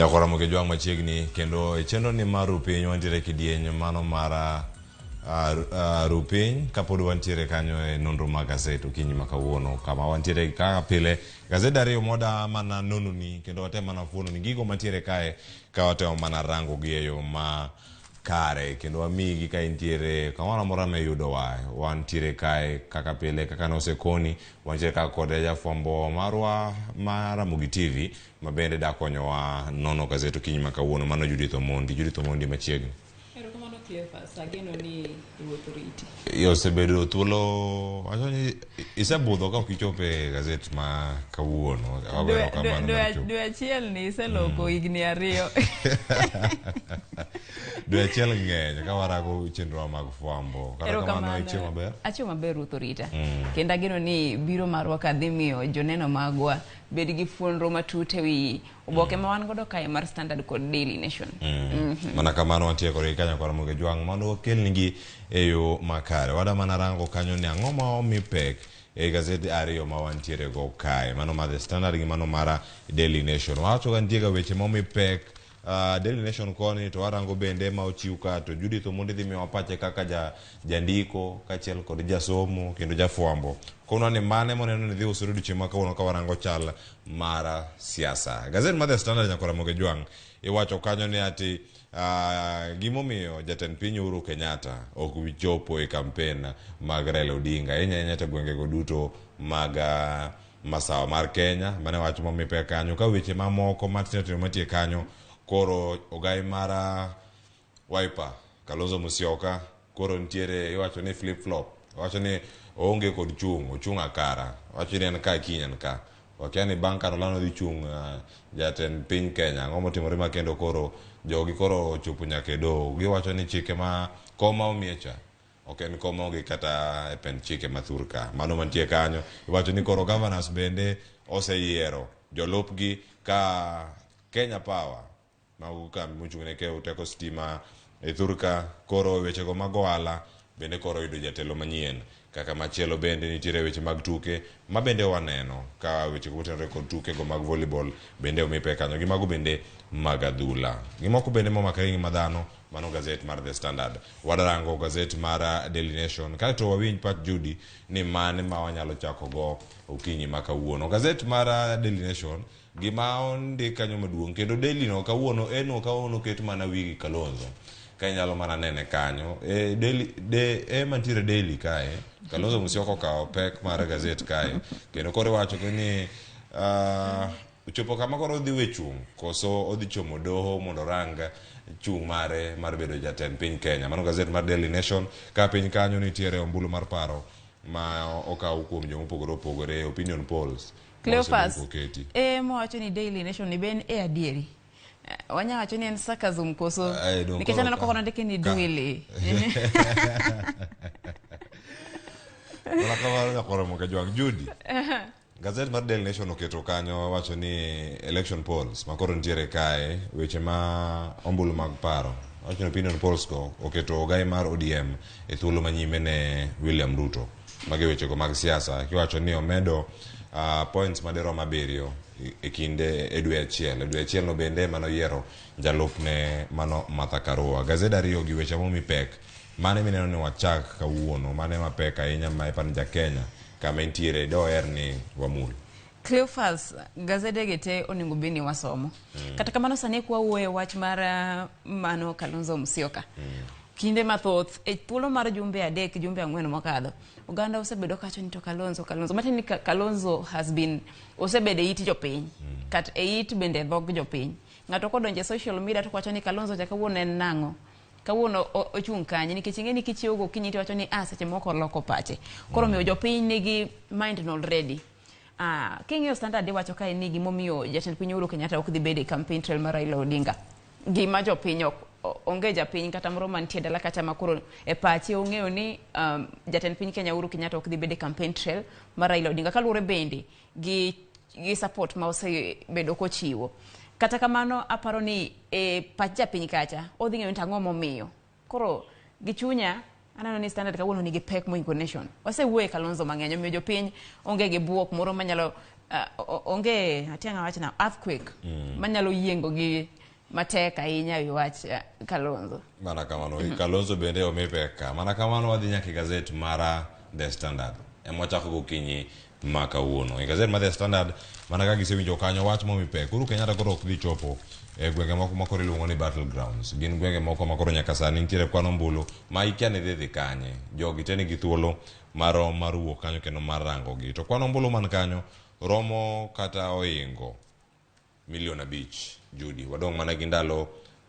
Nyakora Mokejwang' machiegni kendo e chenro ni mar Rupiny wantiere e kidieny mano mar Rupiny kapod wantiere kanyo e nonro mag gaset okinyi ma kawuono kama wantiere kaka pile gazede ariyo moda mana nononi kendo watem mana fuononi gigo mantiere kae ka watemo mana rango gi e yo ma kare kendo wamigi ka intiere kamoro amora ma iyudowa wantiere kae kaka pile kaka nosekoni wantiere kaka kod jafwambo marwa ma Ramogi TV ma bende da konyowa nono gazet okinyi ma kawuono mano Judith Omondi. Judith Omondi machiegni. Erokamano Cleophas, ageno ni ruoth oriti. Osebedo thuolo wacho ni isebudho ka ok ichopo e gazet ma kawuono. Wago erokamano mar chopo. Dwe achiel ni iseloko higni ariyo. Dwe achiel ng'eny ka warango chenrowa mag fwambo. Kata kamano ichiemo maber? Achiewo maber ruoth orita. Kendo ageno ni biro marwa ka dhi miyo joneno magwa bed gi fuonro matut e wi oboke ma wan godo kae mar Standard kod Daily Nation. Mana kamano wantie kodgi kanyo kod Ramogi Jwang' mondo wakelnigi e yo makare. Wada mana rango kanyo ni ang'o ma omi pek e gazeti ariyo ma wantiere go kae. Mano mar The Standard gi mano mar Daily Nation. Wawacho ka nitie ga weche ma omi pek Daily Nation koni to warango bende ma ochiw ka to Judith Omondi dhi miyowa pache kaka ja jandiko kaachiel kod jasomo kendo jafwambo. Konwa ni mane moneno ni dhi usore odiochieng' ma kawuono ka warango chal mar siasa. Gazet mar The Standard nyakora Ramogi Jwang' iwacho kanyo ni ati gimomiyo jatend piny Uhuru Kenyatta ok bi chopo e kampen mag Raila Odinga ahinya ahinya to gwengego duto mag masawa mar Kenya mane wach momi pek kanyo ka weche mamoko matindo tindo mantie kanyo koro ogai mar Wiper Kalonzo Musyoka koro nitiere iwacho ni flip flop wacho ni oonge kod chung' ochung' akara wacho ni en ka kiny en ka wakia ni bang' kar olano dhi chung' jatend piny Kenya ang'o motimore ma kendo koro jogi koro ochopo nyaka e doho giwacho ni chike ma koma omiye cha ok en kom maonge kata e pend chike ma thur ka. Mano mantie kanyo. Iwacho ni koro governors bende oseyiero jolupgi ka Kenya Power mago kambi mochung' ne keyo teko stima e thur ka koro wechego mag ohala bende koro oyudo jatelo manyien. Kaka machielo bende nitiere weche mag tuke ma bende waneno ka weche motenore kod tuke go mag volleyball bende omi pek kanyo gi mago bende mag adhula. Gi moko bende momakre gi ngima dhano Mano gazet mar The Standard. Wadarango gazet mar Daily Nation kaeto wawinj pach Judy ni mane ma wanyalo chako go okinyi ma kawuono. Gazet mar Daily Nation gima ondik kanyo maduong' kendo Daily no kawuono en kawuono oket mana wigi Kalonzo ka inyalo mana nene kanyo. E, Daily, de, e mantiere Daily kae Kalonzo Musyoka okawo pek mar gazet kae kendo koro iwacho ni Ochopo kama koro odhi we chung' koso odhi chomo doho mondo orang chung' mare mar bedo jatend piny Kenya. Mano gazet mar Daily Nation. Ka piny kanyo nitiere ombulu mar paro ma okaw kuom joma opogore opogore, opinion polls ma Cleophas, osebedo koketi. e mowacho ni Daily Nation ni be en e adieri? Wanya wacho ni en sarcasm koso? Ai, dong' Nikech koro aneno ka- kaka nondike ni ka- Daily. Mana kamano nyakoro Mokajwang' Judy. Gazet mar Daily Nation oketo kanyo wacho ni election polls ma koro nitiere kae weche ma ombulu mag paro wacho ni opinion polls go oketo ogai mar ODM e thuolo manyime ne William Ruto. Magi wechego mag siasa kiwacho ni omedo points madirom abiriyo e kinde e dwe achiel. E dwe achiel no bende ema noyiero jalupne mano Martha Karua. Gazed ariyo gi weche momi pek mane mineno ni wachak kawuono mane mapek ahinya ma iparo ni ja Kenya kama entiere doher ni wamul. Cleophas, gazede gi te onego bed ni wasomo. Kata kamano sani kwa wuoyo e wach mar mano Kalonzo Musyoka. Kinde mathoth e thuolo mar jumbe 3 jumbe 4 mokadho, oganda osebedo kawacho ni to Kalonzo, Kalonzo. Matiende ni Kalonzo has been osebedo e it jopiny. Kata e it bende e dhog jopiny. Ng'ato kodonjo e social media to wacho ni Kalonzo cha kawuono en nang'o? Kawuono ochung' kanye? Nikech ing'e ni kichiewo gokinyi to iwacho ni seche moko oloko pache. Koro omiyo jopiny nigi mind no already. King'iyo Standard iwacho kae ni gimomiyo jatend piny Uhuru Kenyatta ok dhi bedo e campaign trail mar Raila Odinga. Gima jopiny ok onge japiny kata moro mantie dala kacha ma koro e pache ong'eyo ni jatend piny Kenya Uhuru Kenyatta ok dhi bedo e campaign trail mar Raila Odinga kaluwore bende gi support ma osebedo kochiwo. Kata kamano aparo ni e pach japiny kacha odhi ng'eyo ni to ang'o momiyo. Koro gi chunya aneno ni Standard kawuono nigi pek mohingo Nation. Wasewuoye Kalonzo mang'eny omiyo jopiny onge gi buok moro manyalo Onge atiang' awach na earthquake manyalo yiengo gi matek ahinya e wach Kalonzo. Mana kamano, Kalonzo bende omi pek ka. Mana kamano wadhi nyaka e gazet mar The Standard. Ema wachako gokinyi ma kawuono. E gazet mar The Standard, mana kaka isewinjo kanyo, wach momi pek. Uhuru Kenyatta koro ok dhi chopo e gwenge moko ma koro iluongo ni battlegrounds. Gin gwenge moko ma koro nyaka sani nitiere kwan ombulu ma ikia ni dhi dhi kanye. Jogi te nigi thuolo marom mar wuok kanyo kendo mar rango gi. To kwan ombulu man kanyo romo kata oingo milion 5. Judy, wadong' mana gi ndalo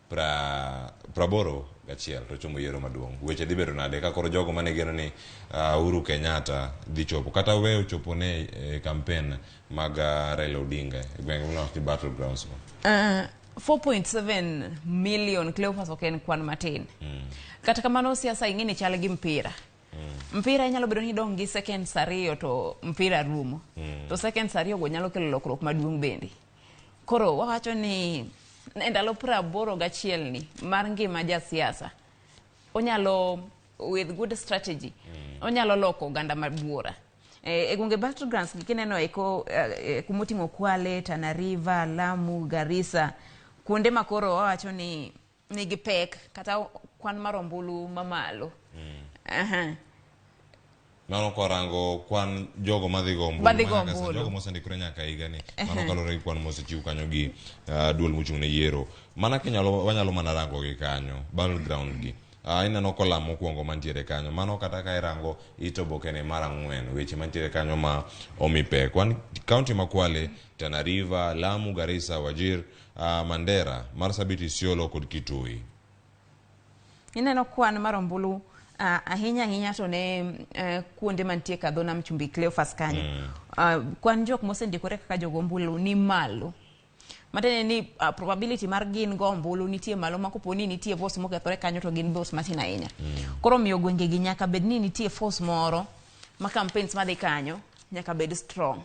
81 to chomo yiero maduong'. Weche dhi bedo nade ka koro jogo mane geno ni Uhuru Kenyatta dhi chopo kata weyo chopo ne e campaign mag Raila Odinga e gwenge miluongo ni battlegrounds go? 4.7 million, Cleophas, ok en kwan matin. Kata kamano siasa ing'e ni chal gi mpira. Mpira inyalo bedo ni idong' gi seconds 2 to mpira rumo. To seconds 2 go nyalo kelo lokruok maduong' bende. Koro wawacho ni e ndalo 81 ni mar ngima jasiasa, onyalo with good strategy onyalo loko oganda mabuora. E gwenge battlegrounds gi kineno eko kumoting'o Kwale, Tana River, Lamu, Garissa, kuonde ma koro wawacho ni nigi pek kata kwan mar ombulu mamalo. Aha. Mano korango kwan jogo madhi go ombulu Madhi go ma nyaka ombulu. Jogo mosendikore nyaka higani mano kaluwore gi kwan mosechiw kanyo gi duol mochung' ne yiero. Mana kinyalo wanyalo mana rango gi kanyo battleground gi. Ineno kolam mokwongo mantiere kanyo mano kata ka irango it obokene mar 4 weche mantiere kanyo ma omi pek. Wan kaunti ma Kwale, Tana River, Lamu, Garissa, Wajir, Mandera, Marsabit, Isiolo kod Kitui. Ineno kwan mar ombulu ahinya ahinya to ne kuonde mantie ka dho nam chumbi, Cleophas, kanyo. Kwan jok mosendikore kaka jogo ombulu ni malo. Matiende ni probability mar gin go ombulu nitie malo ma kopo ni nitie votes mokethore kanyo to gin votes matin ahinya. Koro omiyo gwenge gi nyaka bed ni nitie force moro ma campaigns madhi kanyo nyaka bed strong.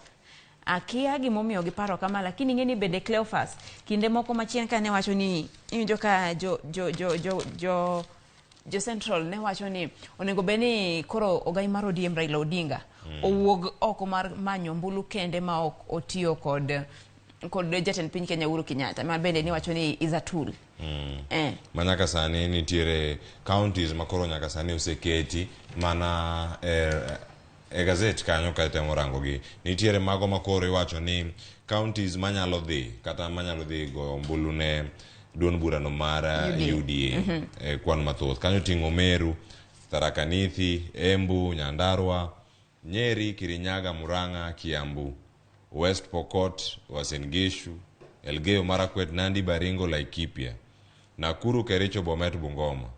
Akia gimomiyo giparo kama, lakini ing'e ni bende, Cleophas, kinde moko machien ka ne wacho ni iwinjo ka jo Central ne wacho ni onego bed ni koro ogai mar ODM Raila Odinga owuog oko mar manyo ombulu kende ma ok otiyo kod jatend piny Kenya Uhuru Kenyatta ma bende ni wacho ni is a tool. Ma nyaka sani nitiere counties ma koro nyaka sani oseketi mana e gazet kanyo ka itemo rango gi. Nitiere mago ma koro iwacho ni counties manyalo dhi kata manyalo dhi goyo ombulu ne duond burano mar UDA. UDA e kwan mathoth. Kanyo oting'o Meru, Tharaka Nithi, Embu, Nyandarua, Nyeri, Kirinyaga, Murang'a, Kiambu, West Pokot, Uasin Gishu, Elgeyo Marakwet, Nandi, Baringo, Laikipia, Nakuru, Kericho, Bomet, Bungoma.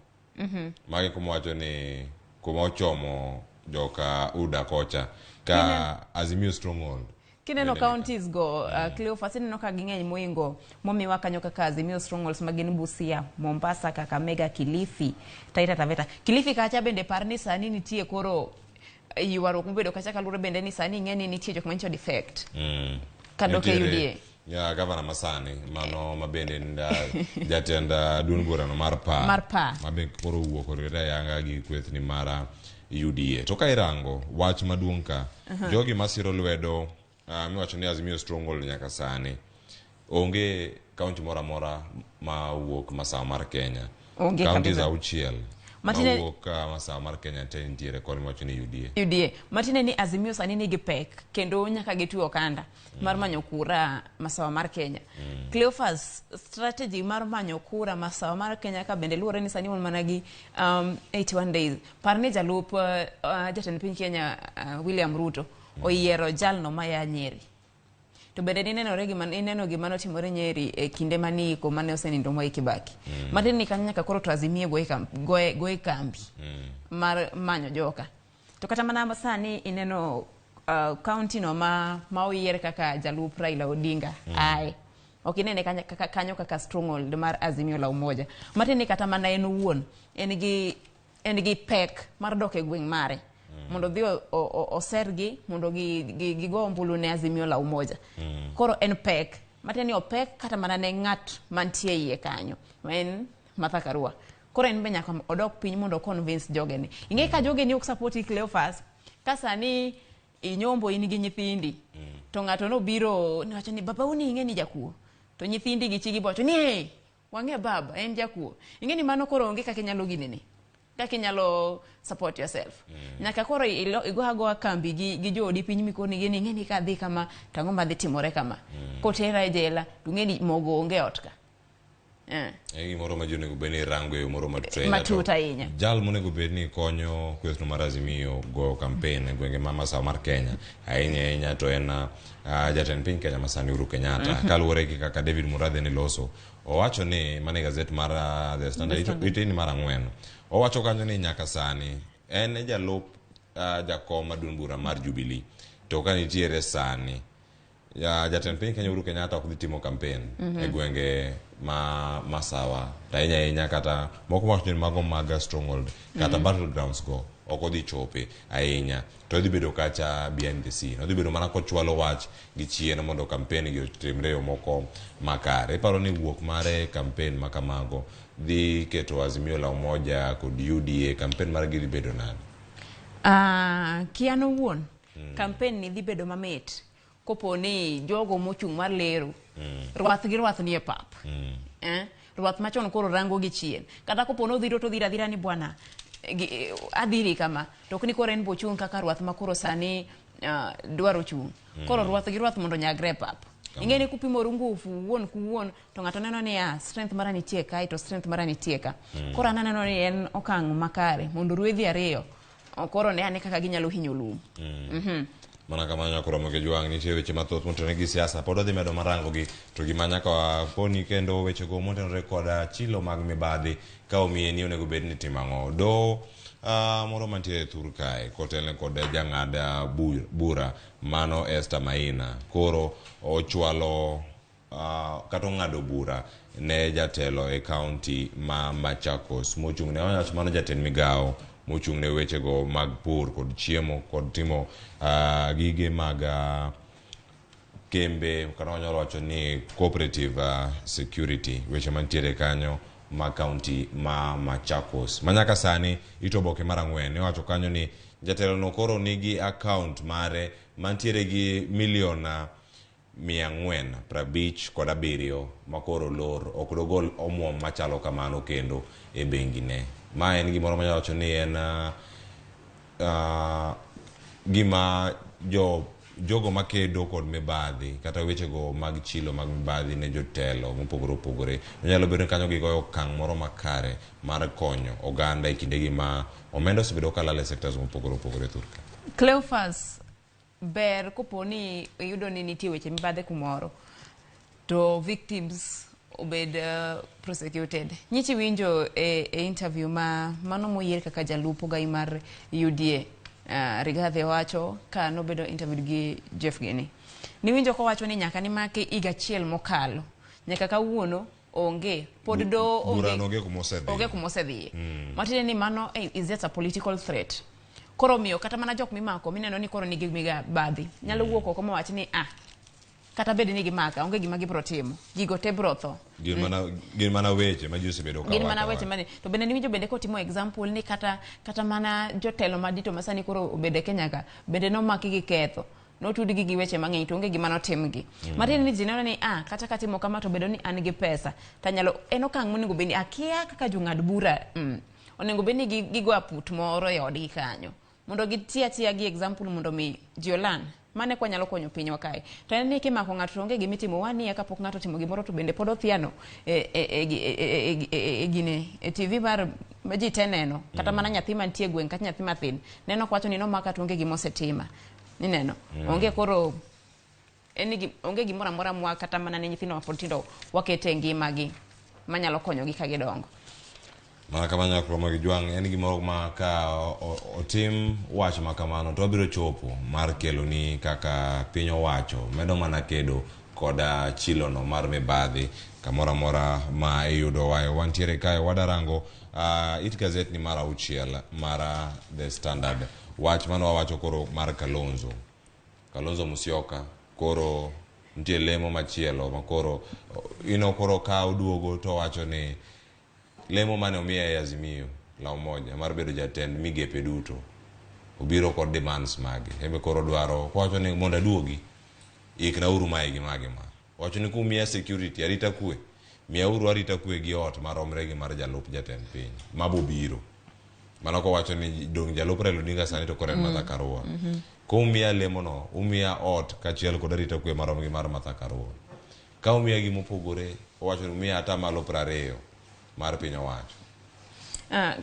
Magi kuma wacho ni kuma ochomo joka UDA kocha ka Azimio stronghold. Kineno Bende ni counties go, Cleophas, ineno ka ging'eny moingo momiwa kanyo kaka Azimio strongholds ma gin Busia, Mombasa, Kakamega, Kilifi, Taita Taveta. Kilifi kacha bende par ni sani nitie koro ywaruok mobedo kacha kaluwore bende ni sani ing'e ni nitie jok manyicho defect kadok e Nitiere, UDA. Ya gavana masani mano ma bende en jatend duond burano mar PA Mar PA. ma be koro owuok oriwre ayanga gi kwethni mar UDA. To ka irango wach maduong' ka jogi masiro lwedo miwacho ni Azimio stronghold nyaka sani onge kaunti moro amora ma wuok masawa mar Kenya. Onge Counties kabisa. 6 mawuok masawa mar Kenya te nitiere koni miwacho ni UDA. UDA. Matiende ni Azimio sani nigi pek kendo nyaka gitwe okanda mar manyo kura masawa mar Kenya. Cleophas, strategy mar manyo kura masawa mar Kenya ka bende luwore ni sani wan mana gi 81 days. Par ni jalup jatend piny Kenya William Ruto oyiero jalno maya Nyeri. To bende ninenore gima ineno gima notimore Nyeri e kinde mane iko mane osenindo Mwai Kibaki. Matiende ni kanyo nyaka koro to Azimio goye kambi mar manyo joka. To kata mana sani ineno county no ma oyier kaka jalup Raila Odinga ae. Ok inene kanyo kaka stronghold mar Azimio la Umoja. Matiende ni kata mana en owuon en gi pek mar dok e gweng' mare mondo odhi osergi mondo gigo ombulu ne Azimio la Umoja. Koro en pek matiende ni opek kata mana ne ng'at mantie iye kanyo ma en Martha Karua. Koro en be nyaka odok piny mondo o convince jogene. Ing'e ka jogeni ok support Cleophas, ka sani inyombo in gi nyithindi. To ng'ato nobiro niwacho ni babau ni ing'e ni jakuo. To nyithindi gi chigi bowacho ni "Eh, wang'e baba en jakuo. Ing'e ni mano koro onge kaka inyalo ginene. Kaka inyalo support yourself. Nyaka koro igo agoa kambi gi joodi piny mikoni gi ni ing'e ni kadhi kama to ang'o madhi timore kama. Kotera e jela to ing'e ni mogo onge e ot ka. En gimoro ma ji onego bed ni rango e yo moro matut ahinya. Matut ahinya. Jal monego bed ni konyo kwethno mar Azimio goyo kampen e gwenge ma masawa mar Kenya ahinya ahinya to en jatend piny Kenya masani Uhuru Kenyatta. Kaluwore gi kaka David Murathe ne loso, owacho ni mane gazet mar The Standard, ite ni mar ang'wen. Owacho kanyo ni nyaka sani en e jalup jakom maduong' bura mar Jubilee. To ka nitiere sani Ya, jatend piny Kenya Uhuru Kenyatta ok dhi timo kampen e gwenge ma masawa to ahinya ahinya kata moko wacho ni mago mag stronghold kata battlegrounds go ok odhi chope ahinya to odhi bedo kacha behind the scene odhi bedo mana kochwalo wach gi chien mondo kampen gi otimre e yo moko makare iparo ni wuok mare e kampen ma kamago dhi keto Azimio la Umoja kod UDA kampen margi dhi bedo nade? Kian owuon kampen ni dhi bedo mamit kopo ni jogo mochung' mar lero rwath gi rwath nie pap. Rwath machon koro rango gi chien kata kopo ni odhiro to odhiro adhira ni bwana adhiri kama to ok ni koro en bochung' kaka rwath ma koro sani dwaro chung'. Koro rwath gi rwath mondo onyagre e pap. Ing'e ni kupimoru ngufu wuon ku wuon to ng'ato neno ni strength mara nitie kae to strength mara nitie ka. Koro an aneno ni en okang' makare mondo ruedhi ariyo koro ne ane kaka ginyalo hinyo lum. Mana kamano nyaka romo gi jwang' nitie weche mathoth motenore gi siasa pod wadhi medo marango gi to gima nyaka waponi kendo wechego motenore kod chilo mag mibadhi ka omiye ni onego bed ni timo ang'o do moro mantiere thur kae kotelne kod jang'ad bura mano Esther Maina koro ochwalo kata ong'ado bura ne jatelo e kaunti ma Machakos mochung' ne wach mano jatend migawo mochung' ne wechego mag pur kod chiemo kod timo gige mag kembe kata wanyalo wacho ni cooperative security weche mantiere kanyo ma kaunti ma Machakos ma nyaka sani ito oboke mar ang'wen iwacho kanyo ni jatelo no koro nigi account mare mantiere gi milion 457 ma koro lor ok dogol omuom machalo kamano kendo e bengi ne. Ma en gimoro manyalo wacho ni en gima jogo makedo kod mibadhi kata wechego mag chilo mag mibadhi ne jotelo mopogore opogore onyalo bedo ni kanyo gigoyo okang' moro makare mar konyo oganda e kindegi ma omenda osebedo kalal e sectors mopogore opogore thurka. Cleophas, ber kopo ni iyudo ni nitie weche mibadhi kumoro to victims obed prosecuted. Nyichi winjo e interview ma mano moyier kaka jalup ogai mar UDA Rigathi wacho ka nobedo interviewed gi Jeff Gini. Niwinjo kowacho ni nyaka nimake higa achiel mokalo nyaka kawuono onge pod do burano onge kuma osedhiye. Onge kuma osedhiye. Matiende ni mano is just a political threat. Koro omiyo kata mana jok mimako mineno ni koro nigi mibadhi nyalo wuok oko mawach ni kata bed ni gimaka onge gima gibiro timo gigo te biro tho. Gin mana weche ma ji osebedo ka gin mana wacho. Weche mane to bende niwinjo bende kotimo example ni kata mana jotelo madito masani koro obedo e Kenya ka bende nomaki gi ketho notudgi gi weche mang'eny to onge gima notimgi. Matiende ni ji neno ni kata katimo kama to bedo ni an gi pesa tanyalo en okang' monego bed ni akia kaka jong'ad bura onego bed ni gigo aput moro e odgi kanyo mondo giti atiya gi example mondo mi ji olan mane kwa nyalo konyo pinywa kae to en ni kimako ng'ato to onge gimitimo wanie kapok ng'ato otimo gimoro to bende pod othiano e gine e TV mar ma ji te neno kata mana nyathi mantie e gweng' kata nyathi mathin neno kwacho ni nomaka to onge gima osetima ineno onge koro en ni onge gimoro amora mwa kata mana ne nyithindo mapod tindo wakete e ngimagi manyalo konyogi ka gidongo. Mana kamano nyaka romo gi jwang' en gimoro ma ka otim wach ma kamano to wabiro chopo mar keloni kaka piny owacho medo mana kedo koda chilono mar mibadhi kamoro amora ma iyudowae. Wantiere kae wadarango it gazet ni mar auchiel mar The Standard wach mane wawacho koro mar Kalonzo Musyoka koro nitie lemo machielo ma koro ino koro ka oduogo to owacho ni lemo mane omiye e Azimio la Umoja mar bedo jatend migepe duto obiro kod demands mage ebe koro dwaro kowacho ni mondo aduogi. Iknauru mae gi ma gi ma. Owacho ni kumiya security, arita kwe, miyauru arita kwe gi ot maromre gi mar jalup jatend piny mabobiro. Mano kowacho ni dong' jalup Raila Odinga sani to koro en Martha Karua. Kumiya lemono, umiya ot kaachiel kod arita kwe marom gi mar Martha Karua. Ka umiya gimopogore, owacho ni umiya atamalo 20 mar piny owacho.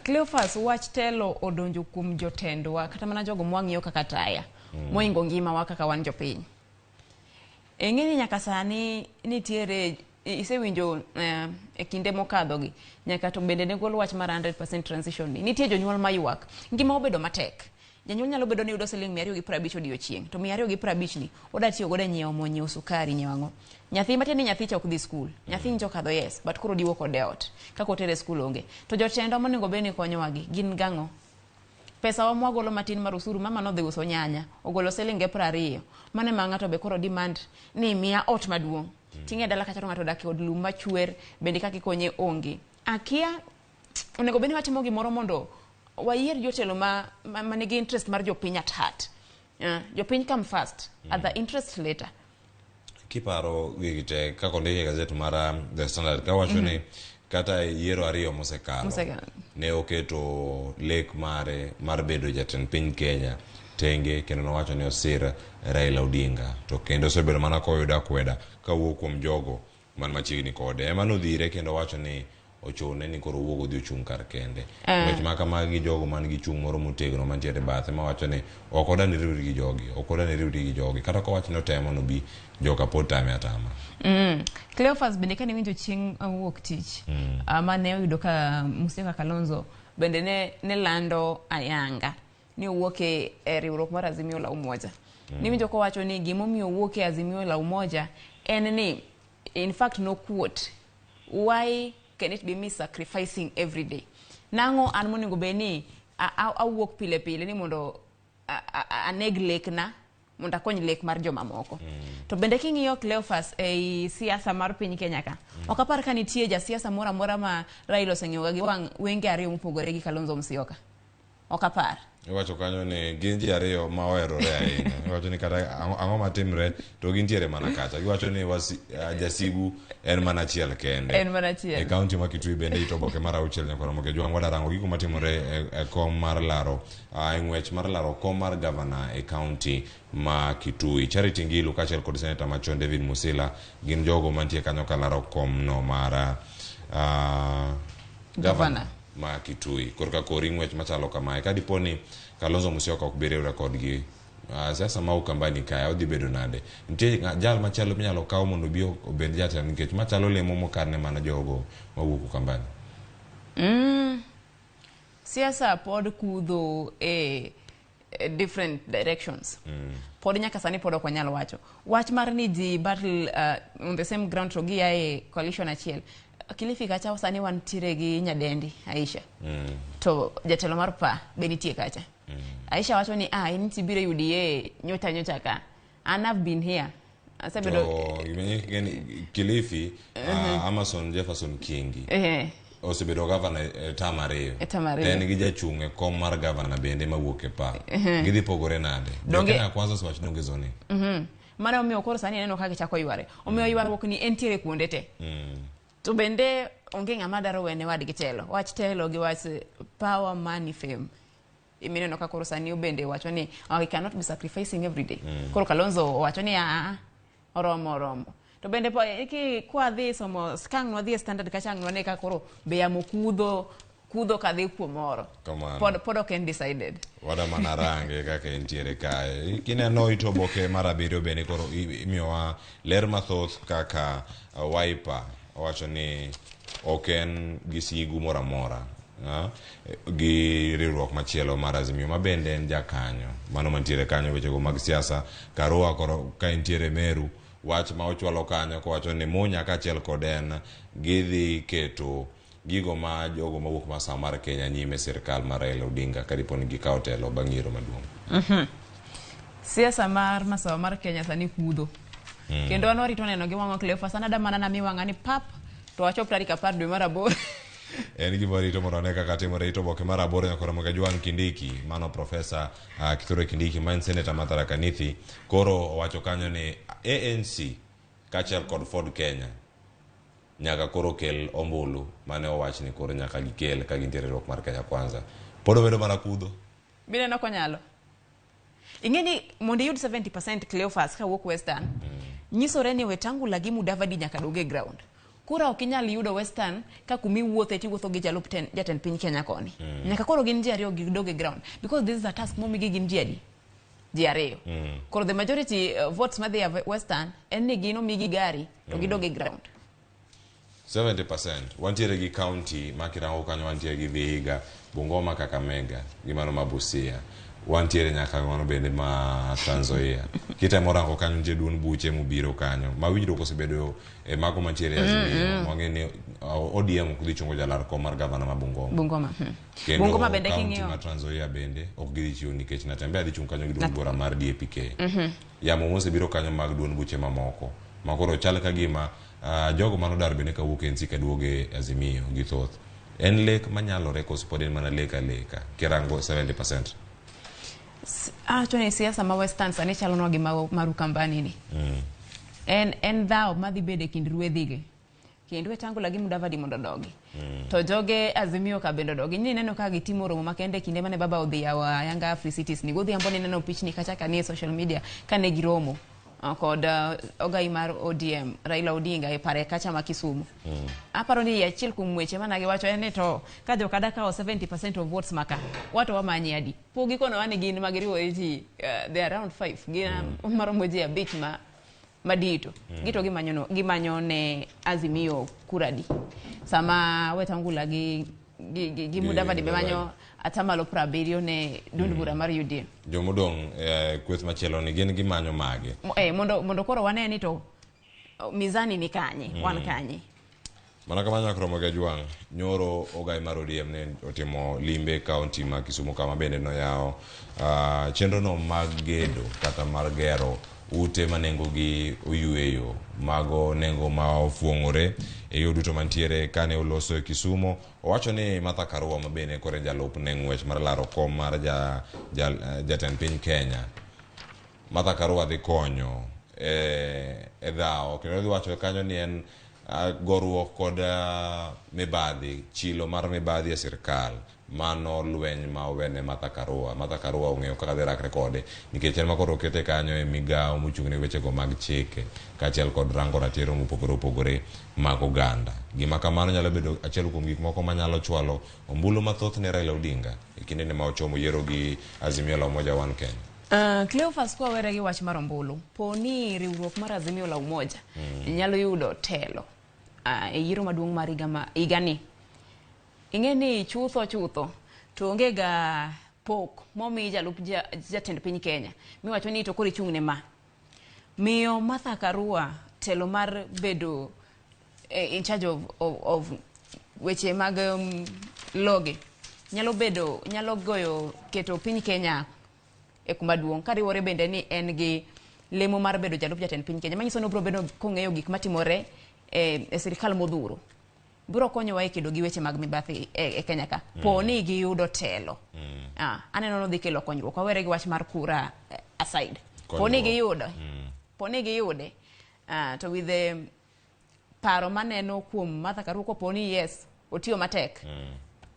Cleophas, wach telo odonjo kuom jotendwa kata mana jogo mwang'iyo kaka taya moingo ngimawa kaka wan jopiny. Ing'e ni nyaka sani nitiere isewinjo e kinde mokadho gi nyaka to bende ne gol wach mar 100% transition ni nitie jonyuol maywak ngima obedo matek. Janyuol nyalo bedo ni yudo siling 250 odiochieng' to 250 ni oda tiyo godo e nyiewo mo, nyiewo sukari, nyiewo ang'o. Nyathi matiende ni nyathi cha ok dhi skul. Nyathi nyocha okadho yes, but koro diwo kode e ot. Kaka otere e skul onge. To jotendwa monego bed ni konyowa gi gin gang'o? Pesa wa mwagolo matin mar usuru mama nodhi uso nyanya, ogolo silinge 20. Mano ema ng'ato be koro demand ni miya ot maduong'. Ting'e dala kacha to ng'ato odak e od lum machwer, bende kaka ikonye onge. Akia onego bed ni watimo gimoro mondo wayier jotelo ma nigi interest mar jopiny at heart. Jopiny come first, other interest later. Kiparo gigi te kaka ondik e gazet mar The Standard kawacho ni kata e yiero ariyo mosekalo Mosekalo. ne oketo lek mare mar bedo jatend piny Kenya tenge kendo nowacho ni osir Raila Odinga to kendo osebedo mana koyudo akweda kawuok kuom jogo man machiegni kode ema nodhire kendo wacho ni ochune ni koro owuog odhi ochung' kar kende. Weche ma kamagi gi jogo man gi chung' moro motegno mantiere bathe mawacho ni ok oda ni riwri gi jogi, ok oda ni riwri gi jogi. Kata kowacho ni otemo nobi, joka pod tame atama. Cleophas bende kane winjo chieng' wuok tich mane oyudo ka Musyoka Kalonzo bende ne lando ayanga ni owuok e riwruok mar Azimio la Umoja. Niwinjo kowacho ni gimomiyo owuok e Azimio la Umoja en ni in fact no quote why can it be me sacrificing every day nang'o an monego bed ni awuok pile pile ni mondo aneg lekna mondo akony lek mar jomamoko. To bende king'iyo Cleophas ei siasa mar piny Kenya ka, ok apar ka nitie jasiasa moro amora ma Raila oseng'iyoga gi wang' wenge ariyo mopogore gi Kalonzo Musyoka. Ok apar. Iwacho kanyo ni gin ji ariyo ma oherore ahinya. Iwacho ni kata ang'o matimre to gintiere mana kacha. Giwacho ni jasigu en mana achiel kende. En mana achiel. E kaunti ma Kitui bende ito oboke mar auchiel nyaka Ramogi Ojwang' wadarango gigo matimore e kom mar laro e ng'wech mar laro kom mar gavana e kaunti ma Kitui. Charity Ngilu kaachiel kod seneta machon David Musila gin jogo mantie kanyo ka laro kom no mar gavana ma Kitui. Korka kori ng'wech machalo kamae ka dipo ni Kalonzo Musyoka ok bi riwre kodgi siasa ma Ukambani kae odhi bedo nade? Nitie jal machielo minyalo kaw mondo obi obed jatelo nikech machalo lemo mokan ne mana jogo mawuok Ukambani. Siasa pod kudho e different directions. Pod nyaka sani pod ok wanyal wacho. Wach mar ni ji battle on the same ground to gia e coalition achiel. Kilifi kacha sani wantiere gi nyadendi Aisha. To jatelo mar PA be nitie kacha. Aisha wacho ni in tibiro e UDA nyocha nyocha ka. And I've been here. Asebedo To Kilifi, Amason Jefferson Kingi osebedo gavana e term ariyo. E term ariyo. To en gi jachung' e kom mar gavana bende mawuok e PA. Gidhi pogore nade? Jo Kenya Kwanza osewacho ni onge zoning. Mano omiyo koro sani ineno ka gichako yware. Omiyo ywaruok ni entiere kuonde te. To bende onge ng'ama dwaro wene wadgi telo. Wach telo gi wach power, money, fame. Imineno ka koro sani bende wacho ni oh, he cannot be sacrificing every day. Koro Kalonzo owacho ni oromo oromo. To bende po ki kwa dhi somo kang' nwadhi e standard kacha ang' nwane ka koro be yamo kudho kudho kadhi kumoro. Kamano. Pod ok en decided. Wada mana range kaka entiere kae. Kineno it oboke mar abiriyo bende koro imiyowa ler mathoth kaka Wiper owacho ni ok en gi sigu moro amora gi riwruok machielo mar Azimio ma bende en jakanyo mano mantiere kanyo wechego mag siasa. Karua koro ka entiere Meru wach ma ochwalo kanyo kowacho ni Munya kaachiel kod en gidhi keto gigo ma jogo mawuok masawa mar Kenya nyime sirkal mar Raila Odinga kadipo ni gikawo telo bang' yiero maduong'. Siasa mar masawa mar Kenya sani kudho. Kendo an warito neno gi wang'wa Cleophas an ada mana nami wang'a ni pap to wachop tarik 10 dwe mar 8. En gima warito mondo wane kaka timore. Ito oboke mar aboro nyaka Ramogi Ajwang' Kindiki, mano Profesa Kithure Kindiki ma en seneta ma Tharaka Nithi, koro owacho kanyo ni ANC kaachiel kod Ford Kenya nyaka koro kel ombulu mane owach ni koro nyaka gikel ka gintiere e riwruok mar Kenya Kwanza. Pod obedo mana kudho. Bineno konyalo. Ing'e ni mondo iyud 70% Cleophas kawuok Western, nyisore ni Wetangula gi Mudavadi nyaka dog e ground. Kura ok inyal yudo Western ka kuma iwuothe tiwuotho gi jalup ten, jatend piny Kenya koni. Nyaka koro gin ji ariyo gidog e ground because this is a task momigi gin ji adi? Ji ariyo. Koro the majority votes madhi e Western en ni gin omigi gari to gidog e ground. 70% wantiere gi county ma kirango kanyo wantiere gi Vihiga, Bungoma, Kakamega gi mano ma Busia. Wantiere nyaka mano bende ma Trans Nzoia. Kitemo rango kanyo nitie duond buche mobiro kanyo ma winjruok osebedo e mago mantiere e Azimio. Wang'e ni ODM ok dhi chungo jalar kom mar gavana ma Bungoma. Bungoma. Kendo Bungoma bende county king'iyo ma Trans Nzoia bende ok gidhi chiwo nikech Natembeya dhi chung' kanyo gi duond bura mar DAPK. Yamo mosebiro kanyo mag duond buche mamoko ma koro chal ka gima jogo manodar bende kawuok e NC kaduogo e Azimio gi thoth. En lek manyalore koso pod en mana lek aleka kirango 70%? Awacho ni siasa ma Western sani chalonwa gi mar Ukambani ni. En dhawo madhi bedo e kind ruedhi gi. Kendo Wetangula gi Mudavadi mondo odogi. To joge Azimio ka bende odogi. Ni neno ka gitimo romo makende kinde mane baba odhi yawo Yanga Free Cities ni. Godhiambo ni neno pichni kacha ka nie social media kane giromo kod ogai mar ODM Raila Odinga e pare kacha ma Kisumu. Aparo ni achiel kuom weche mane giwacho en ni to ka jokada kawo 70% of votes maka, wato wamanye adi? Pok gikonowa ni gin ma giriwore ji, they are around 5, gin maromo ji abich ma madito. Gito gimanyo ne Azimio kura adi? Sama Wetangula gi Mudavadi be manyo atamalo 70 ne duond bura mar UDA. Jomodong' kweth machielo ni gin gimanyo mage? Mondo koro wane ni to mizani ni kanye, wan kanye. Mana kamano nyaka Ramogi Ajwang', nyoro ogai mar ODM ne otimo limbe kaunti ma Kisumu kama bende noyawo chenro no mag gedo kata mar gero ute ma nengogi oyueyo, mago nengo ma ofuong'ore e yo duto mantiere kane oloso e Kisumu. Owacho ni Martha Karua ma bende koro en jalup ne ng'wech mar laro kom mar jatend piny Kenya, Martha Karua dhi konyo e dhawo kendo dhi wacho kanyo ni en goruok kod mibadhi, chilo mar mibadhi e sirkal. Mano lweny ma owene Martha Karua. Martha Karua ong'eyo kaka dhi rakre kode nikech en ma koro okete kanyo e migawo mochung' ne wechego mag chike kaachiel kod rango ratiro mopogore opogore mag oganda. Gima kamano nyalo bedo achiel kuom gik moko manyalo chwalo ombulu mathoth ne Raila Odinga e kindene ma ochomo yiero gi Azimio la Umoja One Kenya. Cleophas kwa were gi wach mar ombulu, po ni riwruok mar Azimio la Umoja nyalo yudo telo e yiero maduong' mar higani. Ing'e ni chutho chutho to onge ga pok momi jalup jatend piny Kenya miwacho ni to koro ichung' ne ma. Miyo Martha Karua telo mar bedo in charge of weche mag loge nyalo bedo, nyalo goyo keto piny Kenya e kuma duong' kariwore bende ni en gi lemo mar bedo jalup jatend piny Kenya manyiso ni obiro bedo kong'eyo gik matimore e sirikal modhuro. Biro konyowa e kedo gi weche mag mibadhi e Kenya ka. Po ni giyudo telo. Aneno ni dhi kelo konyruok. Wawere gi wach mar kura aside. Po ni giyudo. Po ni giyude. To with the paro maneno kuom Martha Karua kopo ni yes, otiyo matek.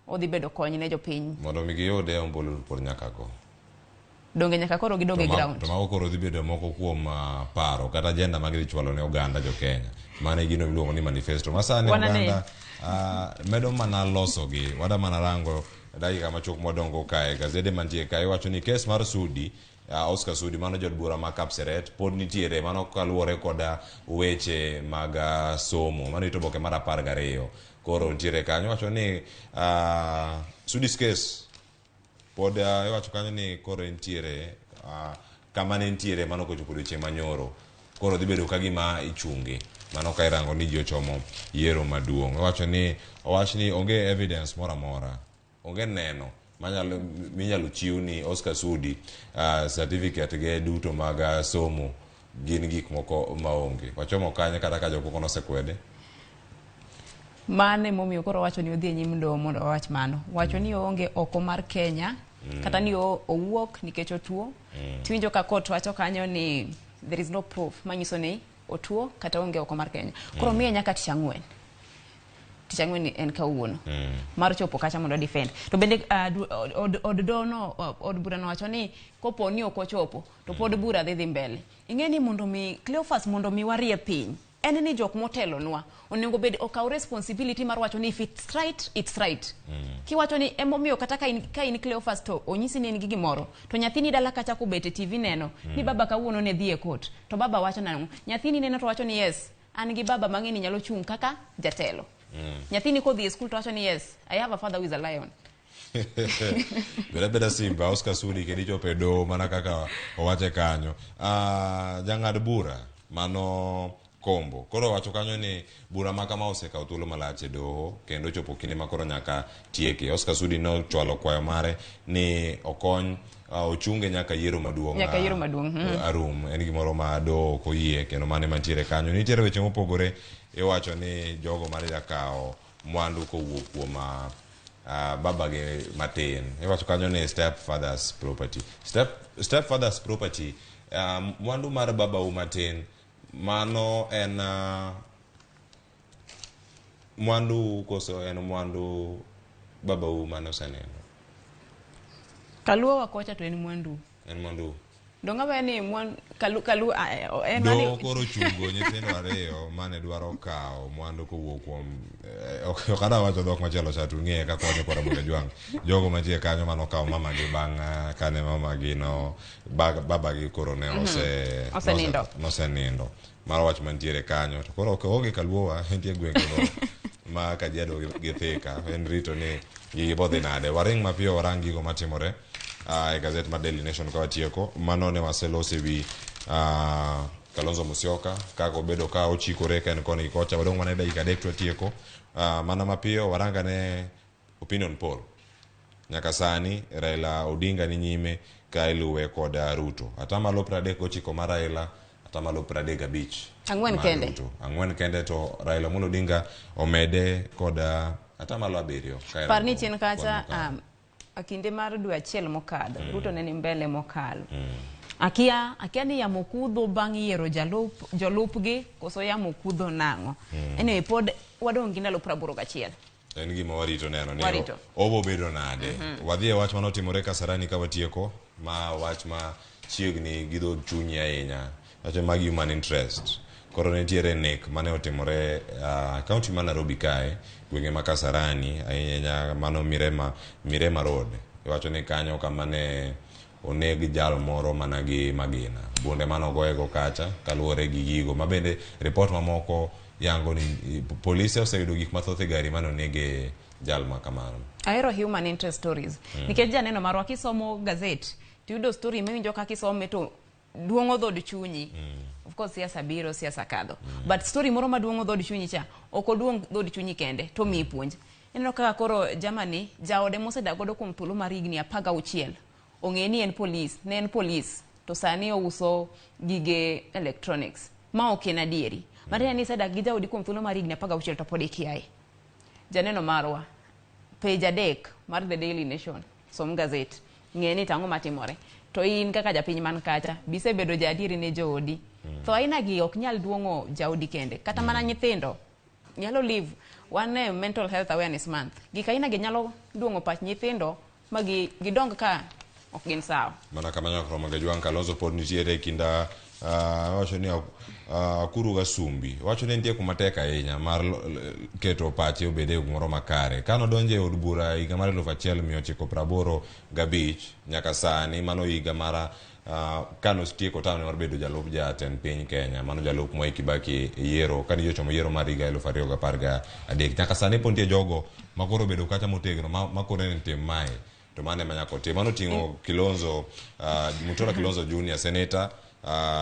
Odhi bedo kony ne jopiny. Mondo mi giyude ombulu pod nyaka go. Donge nyaka koro gidog e ground. To mago koro dhi bedo moko kuom paro kata agenda ma gidhi chwalo ne oganda jo Kenya. Mano e gino miluongo ni manifesto. Ma sani oganda medo mana losogi. Wada mana rango dakika machuok modongo kae. Gazede mantie kae wacho ni kes mar Sudi, Oscar Sudi, mano jaod bura ma Kapseret, pod nitiere. Mano kaluwore koda weche mag somo. Mano ito oboke mar 12. Koro nitiere kanyo. Wacho ni Sudi's case pod iwacho kanyo ni koro entiere kama ne entiere mano kochopo odiochieng' manyoro. Koro dhi bedo ka gima ichunge. Mano ka irango ni ji ochomo yiero maduong'. Iwacho ni owach ni onge evidence moro amora. Onge neno minyalo chiw ni Oscar Sudi certificate ge duto mag somo gin gik moko maonge. Wachomo kanye kata ka jok moko nosekwede? Mano emomiyo koro owacho ni odhi e nyim doho mondo owach mano. Wacho ni oonge oko mar Kenya kata ni owuok nikech otuo. Tiwinjo ka court wacho kanyo ni there is no proof manyiso ni otuo kata oonge oko mar Kenya. Koro miye nyaka tich ang'wen. Tich ang'wen en kawuono. Mar chopo kacha mondo defend. To bende od doho no, od bura no wacho ni kopo ni ok ochopo to pod bura dhi mbele. Ing'e ni mondo mi Cleophas mondo mi warie piny en ni jok motelonwa onego bed okaw responsibility mar wacho ni if it's right, it's right. Kiwacho ni emomiyo kata ka in Cleophas to onyisi ni in gi gimoro to nyathini dala kacha kobet e TV neno ni baba kawuono ne dhi e court to baba wacho nang'o, nyathini neno to wacho ni yes, an gi baba mang'e ni nyalo chung' kaka jatelo. Nyathini kodhi e school to wacho ni yes, I have a father who is a lion. Bed abeda simba Oscar Sudi kendo ichopo e doho mana kaka owache kanyo. Jang'ad bura mano Kombo koro owacho kanyo ni bura ma kama osekawo thuolo malach e doho kendo ochopo kinde ma koro nyaka tieke. Oscar Sudi nochwalo kwayo mare ni okony ochunge nyaka yiero maduong' Nyaka yiero maduong', arum. En gimoro ma doho ok oyie kendo mano ema nitiere kanyo. Nitiere weche mopogore, iwacho ni jogo mane kawo mwandu kowuok kuom babagi matin, iwacho kanyo ni step father's property, step father's property, mwandu mar babau matin, mano en mwandu koso en mwandu babau mane osenindo? Kaluowa kocha to en mwandu. En mwandu. Donga we ni mwan kalu en Do mani. Koro chungo nyithindo ariyo mane dwaro kawo mwandu kowuok kuom ok adwa wacho dhok machielo cha to ung'eye kaka wacho koda Ramogi Ajwang', jogo mantie kanyo manokawo mamagi bang' kane mamagi no babagi koro ne ose Osenindo. Nosenindo. Mano wach mantiere kanyo. To koro ok onge kaluowa, entie gwenge go ma Kajiado gi Thika. En rito ni gigi bodhi nade. Waring mapiyo warang gigo matimore e gazet mar Daily Nation ka watieko. Mano ne waseloso e wi Kalonzo Musyoka kaka obedo ka ochikore ka en koni gi kocha. Wadong' mana e dakika 3 to watieko. Mana mapiyo warangane opinion poll. Nyaka sani Raila Odinga ni nyime ka iluwe kod Ruto. 39% mar Raila, 35% Ang'wen mar kende. Ruto. Ang'wen kende to Raila Amolo Odinga omede kod 7% ka Par ni irango chien kwan kacha mokalo. Kinde mar dwe achiel mokadho Ruto ne ni mbele mokalo. Akia ni yamo kudho bang' yiero jalup jolupgi koso yamo kudho nang'o. Anyway, pod wadong' gi ndalo 81. En gima warito neno ni Warito. obo bedo nade. Wadhi e wach manotimore Kasarani ka watieko, ma wach ma chiegni gi dhood chunyi ahinya. Wach mag human interest. Koro nitiere nek mane otimore county ma Nairobi kae, gwenge ma Kasarani, ahinya ahinya mano Mirema Road. Iwacho ni kanyo kama ne oneg jal moro mana gi magina. Bunde mane ogoyego kacha kaluwore gi gigo. Ma bende report mamoko yango ni polise oseyudo gik mathoth e gari mane onege jal ma kamano. Ahero human interest stories. Nikech janeno marwa kisomo gazet tiyudo story miwinjo ka kisome to duong'o dhod chunyi. Of course siasa biro, siasa kadho. But story moro maduong'o dhod chunyi cha, ok oduong' dhod chunyi kende, to miyi puonj. Ineno kaka koro Germany, jaode mosedak godo kuom thuolo mar higni 16, ong'e ni en polis, ne en polis, to sani ouso gige electronics. Ma ok en adieri. Matiende ni isedak gi jaodi kuom thuolo mar higni 16 to pod ikiaye. Janeno marwa, page 3 mar The Daily Nation, som gazet, ng'e ni tang'o matimore. To in kaka japiny man kacha, bisebedo jaadieri ne joodi. Tho aina gi ok nyal duong'o jaodi kende, kata mana nyithindo nyalo live. Wan e Mental Health Awareness Month. Gik aina gi nyalo duong'o pach nyithindo ma gidong ka ok gin sawa. Mana kamano Ramogi Ajwang' Kalonzo pod nitiere e kinda wacho ni Akuru Gasumbi wacho ni nitie kuma tek ahinya mar keto pache obed e kumoro makare. Kane odonjo e od bura higa mar 1985 nyaka sani, mano higa mar kane otieko term mar bedo jalup jatend piny Kenya, mano jalup Mwai Kibaki e yiero kane ochomo yiero mar higa 2013, nyaka sani pod nitie jogo makoro obedo kacha motegno makone ni tim mae to mano ema nyaka otim. Mano oting'o Kilonzo, Mutula Kilonzo Junior, Senator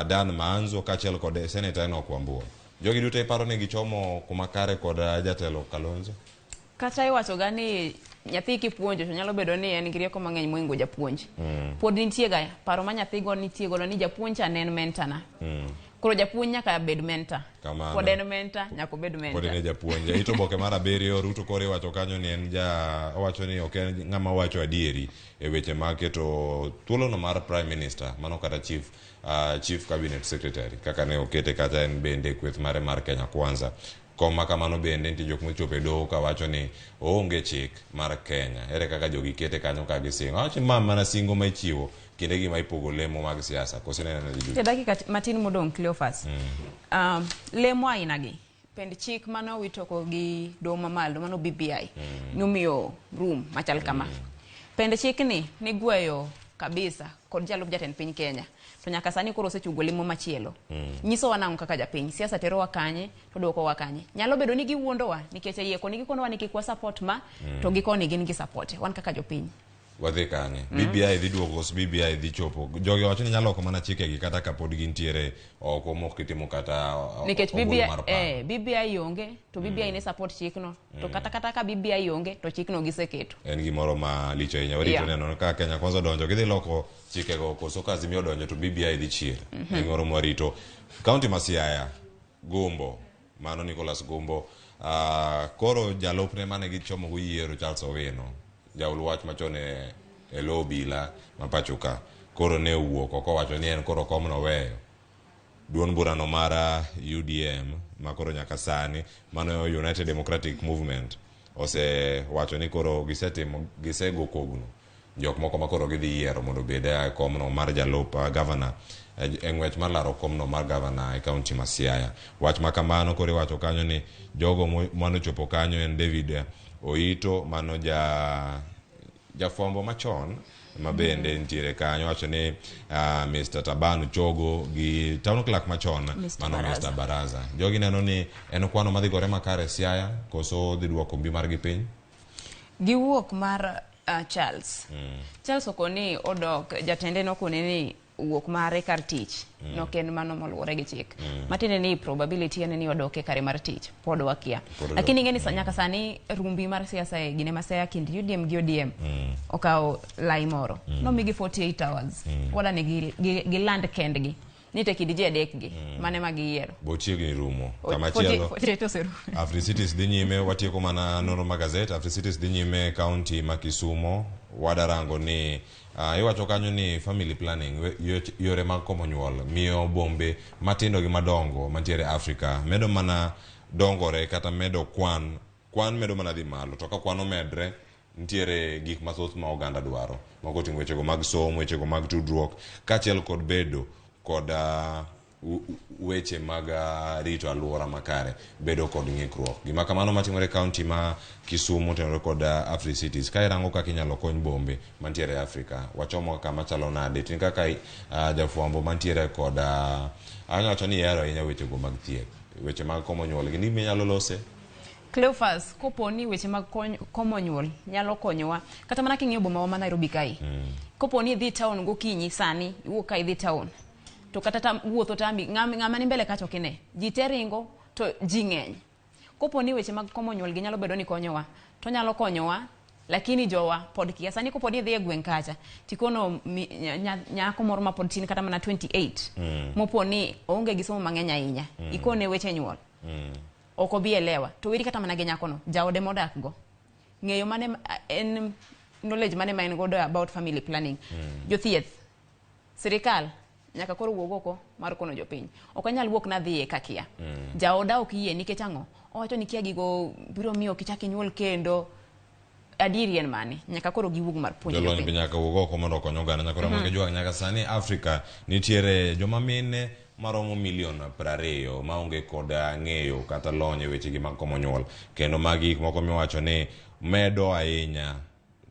Dan Maanzo kaachiel kod Senator Enoch Wambua. Jogi duto iparo ni gichomo kuma kare kod jatelo Kalonzo? Kata iwacho ga ni nyathi kipuonjo to nyalo bedo ni en gi rieko mang'eny mohingo japuonj. Pod nitie ga paro ma nyathi go nitie godo ni japuonj cha ne en mentor na. Koro japuonj nyaka bed mentor. Kamano. Pod en mentor, nyaka obed Pod en mentor. e japuonj. Ito oboke mar abiriyo, Ruto koro iwacho kanyo ni en ja owacho ni ok en ng'ama wacho adieri e weche mag keto thuolono mar prime minister, mano kata chief chief cabinet secretary kaka ne okete kata en bende e kweth mare mar Kenya Kwanza. Kom ma kamano bende nitie jok mochopo e doho kawacho ni oonge chik mar Kenya. Ere kaka jogi kete kanyo ka gisingo? Awacho ni ma mana singo ma ichiwo kinde gi ma ipogo lemo mag siasa. Koso ineno nade Judy? E dakika matin modong' Cleophas. Lemo aina gi pend chik mane owit oko gi doho mamalo mano BBI nomiyo room machal kama. Pend chik ni nigweyo kabisa kod jalup jatend piny Kenya. To nyaka sani koro osechugo lemo machielo. Nyisowa nang'o kaka japiny? Siasa terowa kanye to duokowa kanye? Nyalo bedo ni giwuondowa nikech e iye koni gikonowa ni kik wa support ma to gikoni gin gi support wan kaka jopiny. Wadhi kanye? BBI dhi duogo koso BBI dhi chopo? Jogi wacho ni nyalo loko mana chikegi kata ka pod gintiere oko mok gitimo kata Nikech ombulu BBI, mar paro. BBI onge to BBI ne support chikno to kata kata ka BBI onge to chikno giseketo. En gimoro ma lich ahinya. Warito neno ka Kenya Kwanza odonjo gidhi loko chikego koso ka Azimio odonjo to BBI dhi chier. En gimoro mwarito. Kaunti ma Siaya, Gumbo, mano Nicholas Gumbo, koro jalupne mane gichomo go yiero Charles Owino, jaul wach machon e lo obila ma pacho ka, koro ne owuok oko owacho ni en koro komno oweyo. Duond burano mar UDM ma koro nyaka sani mano United Democratic Movement osewacho ni koro gisetimo gisego kogno jok moko ma koro gidhi yiero mondo obed e komno mar jalup gavana e ng'wech mar laro komno mar gavana e kaunti ma Siaya. Wach ma kamano koro iwacho kanyo ni jogo manochopo kanyo en David Oito mano jafwambo machon ma bende nitiere kanyo wacho ni Mr. Taban Chogo gi town clerk machon Mr. mano Baraza. Mr. Baraza. Jogi neno ni en kwano madhi gore makare Siaya koso dhi duoko mbi margi piny? Giwuok mar Charles. Charles okoni odok jatende nokone ni wuok mare kar tich nok en mano moluwore gi chik. Matiende ni probability en ni odok e kare mar tich pod wakia. Pod Lakini ing'e ni nyaka sani rumbi mar siasa e gine ma Siaya kind UDM gi ODM okawo lai moro. Nomigi 48 hours. Wala ni giland kendgi. Ni te kind ji adek gi mane ma giyiero. Bo chiegni rumo. Kama chielo 48 oserumo. Africities dhi nyime watieko mana nonro mag gazet. Africities dhi nyime e kaunti ma Kisumo. Wadarango ni iwacho kanyo ni family planning yore mag komo nyuol miyo bombe matindo gi madongo mantiere Afrika medo mana dongore kata medo kwan medo mana dhi malo to ka kwan omedre nitiere gik mathoth ma oganda dwaro moko oting'o wechego mag somo, wechego mag tudruok kaachiel kod bedo kod weche mag rito alwora makare bedo kod ng'ikruok. Gima kamano matimore e kaunti ma Kisumu otenore kod Africities. Ka irango kaka inyalo kony bombe mantiere e Afrika, wachomo kama chalo nade? Tin kaka jafwambo mantiere kod anyalo wacho ni ihero ahinya wechego mag thieth, weche mag komo nyuol gin gima inyalo lose? Cleophas, kopo ni weche mag komo nyuol nyalo konyowa kata mana king'iyo boma wa ma Nairobi kae. Kopo ni idhi town gokinyi sani, iwuok ka idhi town to kata wuotho tami ng'ama ni mbele kacha ok ine. Ji te ringo to ji ng'eny. Kopo ni weche mag komo nyuol gi nyalo bedo ni konyowa, to nyalo konyowa lakini jowa pod kia. Sani kopo ni idhi e gweng' kacha tikono nyako moro ma pod tin kata mana 28 mopo ni oonge gi somo mang'eny ahinya, ikone weche nyuol ok obi elewa to weri kata mana gi nyakono jaode modak go ng'eyo mane en knowledge mane ma en godo about family planning. Jothieth sirikal nyaka koro wuog oko mar kono jopiny ok anyal wuok nadhiye kakia jaoda ok yie nikech ang'o owacho ni kia gigo biro miyo ok ichak inyuol kendo adieri en mane nyaka koro giwuog mar puonjo Jolony be jopiny nyaka wuog oko mondo okony oganda nyaka Ramogi Ojwang' nyaka sani Afrika nitiere joma mine maromo milion 20 maonge kod ng'eyo kata lony e wechegi mag komo nyuol kendo magi gik moko miwacho ni medo ahinya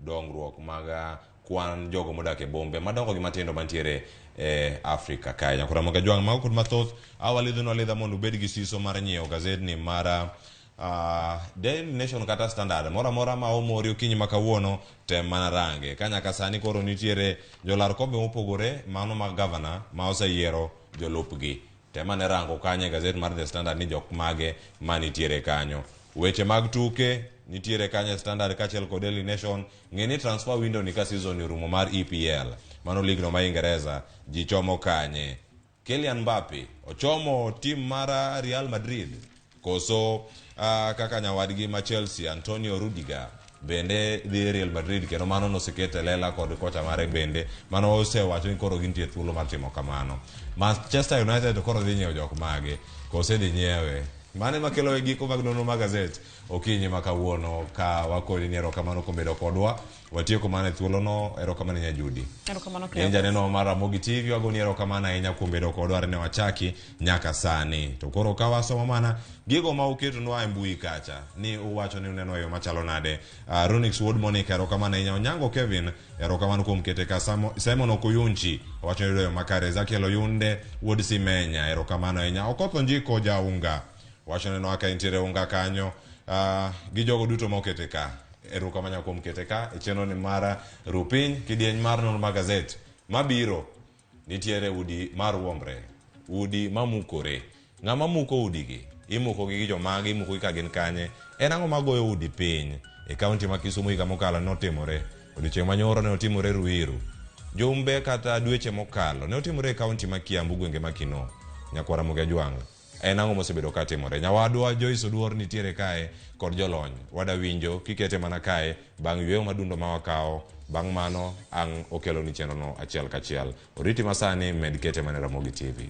dongruok mag kwan jogo modak e bombe madongo gi matindo mantiere e Afrika kae. Nyaka Ramogi Ojwang' mago kod mathoth awalidhonu alidha mondo ubed gi siso mar nyiewo gazetni mar Daily Nation kata Standard moro amora ma omori okinyi ma kawuono tem mana range ka nyaka sani koro nitiere jolar kombe mopogore mano mag gavana ma oseyiero jolupgi tem ane rango kanyo e gazet mar The Standard ni jok mage manitiere kanyo. Weche mag tuke nitiere kanyo e Standard kaachiel kod Daily Nation. Ng'e ni transfer window ni ka season orumo mar EPL mano lig no ma Ingereza ji chomo kanye. Kylian Mbappe ochomo tim mar Real Madrid koso kaka nyawadgi ma Chelsea Antonio Rudiger bende dhi Real Madrid kendo mano noseket e lela kod kocha mare bende mano osewacho ni koro gintie thuolo mar timo kamano. Manchester United to koro dhi nyiewo jok mage kose dhi nyiewe. Mano ema kelo e giko mag nonro mag gazet okinyi ma kawuono ka wakoni ni erokamano kuom bedo kodwa. Watieko mana e thuolono, erokamano ahinya Judy. Erokamano In Cleophas. janeno mar Ramogi TV wagoni erokamano ahinya kuom bedo kodwa are ne wachaki nyaka sani. To koro ka wasomo mana gigo ma uketonwa e mbui kacha ni uwacho ni uneno e yo machalo nade. Ronix Wuod Monica erokamano ahinya. Onyango Kevin erokamano kuom kete ka. Simon Okuyunchi owacho ni yudo yo makare. Ezekiel Oyunde Wuod Simenya erokamano ahinya. Okoth Onjiko Jaunga wacho neno ka intiere unga kanyo gi jogo duto ma okete ka. Erokamano kuom kete ka e chenro ni mar rupiny kidieny mar nonro mag gazet mabiro nitiere udi mar wuombre, udi mamukore. Ng'ama muko udigi? Imukogi gi jomage? Imukogi ka gin kanye? En ang'o magoyo udi piny? E kaunti ma Kisumu higa mokalo notimore. Odiochieng' manyoro ne otimore Ruiru. Jumbe kata dweche mokalo ne otimore e kaunti ma Kiambu gwenge ma Kinoo. Nyakwara Ramogi Ajwang'. En ang'o mosebedo ka timore? Nyawadwa Joyce Oduor nitiere kae kod jolony. Wada winjo kikete mana kae bang' yweyo madundo ma wakawo. Bang' mano ang' okelo ni chenro no achiel kachiel. Oriti masani med kete mana e Ramogi TV.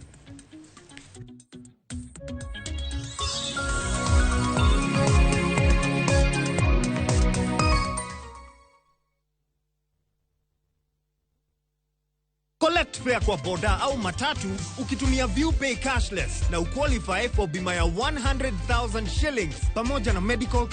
Collect fare kwa boda au matatu ukitumia ViewPay cashless na uqualify for bima ya 100,000 shillings pamoja na medical.